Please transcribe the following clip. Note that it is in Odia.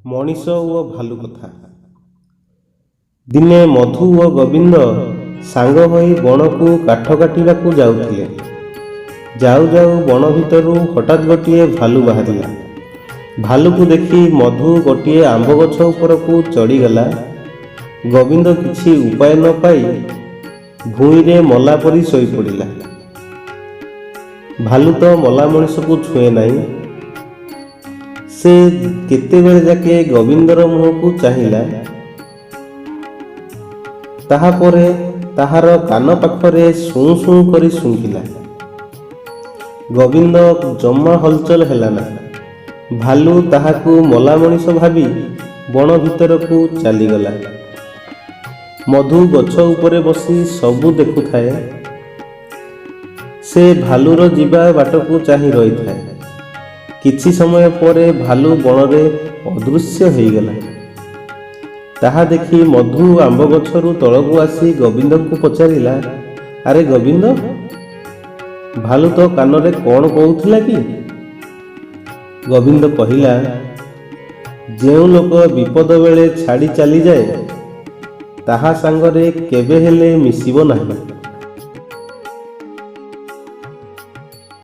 ମଣିଷ ଓ ଭାଲୁ କଥା। ଦିନେ ମଧୁ ଓ ଗୋବିନ୍ଦ ସାଙ୍ଗ ହୋଇ ବଣକୁ କାଠ କାଟିବାକୁ ଯାଉଥିଲେ। ଯାଉ ଯାଉ ବଣ ଭିତରୁ ହଠାତ୍ ଗୋଟିଏ ଭାଲୁ ବାହାରିଲା। ଭାଲୁକୁ ଦେଖି ମଧୁ ଗୋଟିଏ ଆମ୍ବ ଗଛ ଉପରକୁ ଚଢ଼ିଗଲା। ଗୋବିନ୍ଦ କିଛି ଉପାୟ ନ ପାଇ ଭୂଇଁରେ ମଲା ପରି ଶୋଇପଡ଼ିଲା। ଭାଲୁ ତ ମଲା ମଣିଷକୁ ଛୁଏଁ ନାହିଁ। ସେ କେତେବେଳ ଯାକେ ଗୋବିନ୍ଦର ମୁହଁକୁ ଚାହିଁଲା। ତାହାପରେ ତାହାର କାନ ପାଖରେ ସୁଁ ସୁଁ କରି ଶୁଙ୍ଘିଲା। ଗୋବିନ୍ଦ ଜମା ହଲଚଲ ହେଲା ନାହିଁ। ଭାଲୁ ତାହାକୁ ମଲା ମଣିଷ ଭାବି ବଣ ଭିତରକୁ ଚାଲିଗଲା। ମଧୁ ଗଛ ଉପରେ ବସି ସବୁ ଦେଖୁଥାଏ। ସେ ଭାଲୁର ଯିବା ବାଟକୁ ଚାହିଁ ରହିଥାଏ। କିଛି ସମୟ ପରେ ଭାଲୁ ବଣରେ ଅଦୃଶ୍ୟ ହୋଇଗଲା। ତାହା ଦେଖି ମଧୁ ଆମ୍ବ ଗଛରୁ ତଳକୁ ଆସି ଗୋବିନ୍ଦଙ୍କୁ ପଚାରିଲା, "ଆରେ ଗୋବିନ୍ଦ, ଭାଲୁ ତୋ କାନରେ କ'ଣ କହୁଥିଲା କି?" ଗୋବିନ୍ଦ କହିଲା, "ଯେଉଁ ଲୋକ ବିପଦ ବେଳେ ଛାଡ଼ି ଚାଲିଯାଏ, ତାହା ସାଙ୍ଗରେ କେବେ ହେଲେ ମିଶିବ ନାହିଁ।"